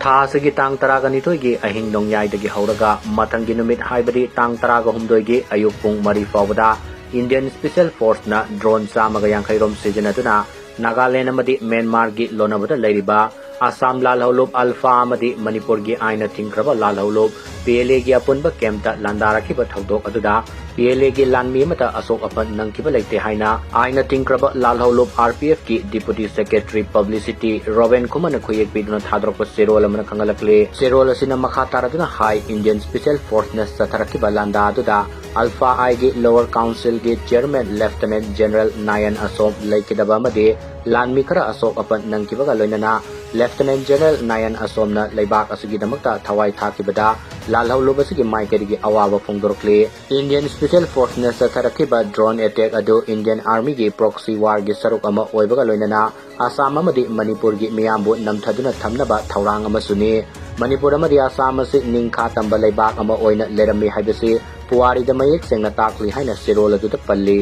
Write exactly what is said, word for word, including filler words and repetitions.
ꯊꯥ ꯑꯁꯤꯒꯤ ꯇꯥꯡ ꯇꯔꯥꯒ ꯅꯤꯊꯣꯏꯒꯤ ꯑꯍꯤꯡ ꯅꯣꯡꯌꯥꯏꯗꯒꯤ ꯍꯧꯔꯒ ꯃꯊꯪꯒꯤ ꯅꯨꯃꯤꯠ, ꯍꯥꯏꯕꯗꯤ ꯇꯥꯡ ꯇꯔꯥꯒ ꯍꯨꯝꯗꯣꯏꯒꯤ ꯑꯌꯨꯛ ꯄꯨꯡ ꯃꯔꯤ ꯐꯥꯎꯕꯗ, Indian Special Forceꯅ drone ꯆꯥꯝꯃꯒ ꯌꯥꯡꯈꯩ ꯔꯣꯝ ꯁꯤꯖꯤꯟꯅꯗꯨꯅ ꯅꯥꯒꯥꯂꯦꯟ ꯑꯃꯗꯤ ꯃ꯭ꯌꯥꯟꯃꯥꯔꯒꯤ ꯂꯣꯟꯅꯕꯗ ꯂꯩꯔꯤꯕ ꯑꯁꯥꯝ ꯂꯥꯜꯍꯧꯂꯨꯞ ꯑꯜꯐꯥ ꯑꯃꯗꯤ ꯃꯅꯤꯄꯨꯔꯒꯤ ꯑꯥꯏꯟꯅ ꯊꯤꯡꯈ꯭ꯔꯕ ꯂꯥꯜꯍꯧꯂꯨꯞ PLAꯒꯤ ꯑꯄꯨꯟꯕ campꯇ ꯂꯥꯟꯗꯥꯔꯛꯈꯤꯕ ꯊꯧꯗꯣꯛ ꯑꯗꯨꯗ PLAꯒꯤ ꯂꯥꯟꯃꯤ ꯑꯃꯠꯇ ꯑꯁꯣꯛ ꯑꯄꯟ ꯅꯪꯈꯤꯕ ꯂꯩꯇꯦ ꯍꯥꯏꯅ ꯑꯥꯏꯟꯅ ꯊꯤꯡꯈ꯭ꯔꯕ ꯂꯥꯜꯍꯧꯂꯨꯞ RPFꯀꯤ Deputy Secretary Publicity ꯔꯣꯕꯦꯟ ꯈꯨꯃꯟꯅ ꯈꯨꯌꯦꯛ ꯄꯤꯗꯨꯅ ꯊꯥꯗꯣꯔꯛꯄ ꯆꯦꯔꯣꯜ ꯑꯃꯅ ꯈꯪꯍꯜꯂꯛꯂꯤ꯫ ꯆꯦꯔꯣꯜ ꯑꯁꯤꯅ ꯃꯈꯥ ꯇꯥꯔꯗꯨꯅ ꯍꯥꯏ, Indian Special Forceꯅ ꯆꯠꯊꯔꯛꯈꯤꯕ ꯂꯥꯟꯗꯥ ꯑꯗꯨꯗ ꯑꯜꯐꯥ ꯑꯥꯏꯒꯤ Lower Councilꯒꯤ Chairman Lieutenant General ꯅꯥꯌꯟ ꯑꯁꯣꯝ ꯂꯩꯈꯤꯗꯕ ꯑꯃꯗꯤ ꯂꯥꯟꯃꯤ ꯈꯔ ꯑꯁꯣꯛ ꯑꯄꯟ ꯅꯪꯈꯤꯕꯒ ꯂꯣꯏꯅꯅ Lieutenant General ꯅꯥꯌꯟ ꯑꯁꯣꯝꯅ ꯂꯩꯕꯥꯛ ꯑꯁꯤꯒꯤꯗꯃꯛꯇ ꯊꯋꯥꯏ ꯊꯥꯈꯤꯕꯗ ꯂꯥꯜꯍꯧꯂꯨꯞ ꯑꯁꯤꯒꯤ ꯃꯥꯏꯀꯩꯗꯒꯤ ꯑꯋꯥꯕ ꯐꯣꯡꯗꯣꯔꯛꯂꯤ꯫ Indian Special Forceꯅ ꯆꯠꯊꯔꯛꯈꯤꯕ drone attack ꯑꯗꯨ Indian Armyꯒꯤ proxy warꯒꯤ ꯁꯔꯨꯛ ꯑꯃ ꯑꯣꯏꯕꯒ ꯂꯣꯏꯅꯅ ꯑꯁꯥꯝ ꯑꯃꯗꯤ ꯃꯅꯤꯄꯨꯔꯒꯤ ꯃꯤꯌꯥꯝꯕꯨ ꯅꯝꯊꯗꯨꯅ ꯊꯝꯅꯕ ꯊꯧꯔꯥꯡ ꯑꯃꯁꯨꯅꯤ꯫ ꯃꯅꯤꯄꯨꯔ ꯑꯃꯗꯤ ꯑꯁꯥꯝ ꯑꯁꯤ ꯅꯤꯡꯈꯥ ꯇꯝꯕ ꯂꯩꯕꯥꯛ ꯑꯃ ꯑꯣꯏꯅ ꯂꯩꯔꯝꯃꯤ ꯍꯥꯏꯕꯁꯤ ꯄꯨꯋꯥꯔꯤꯗ ꯃꯌꯦꯛ ꯁꯦꯡꯅ ꯇꯥꯛꯂꯤ ꯍꯥꯏꯅ ꯆꯦꯔꯣꯜ ꯑꯗꯨꯗ ꯄꯜꯂꯤ꯫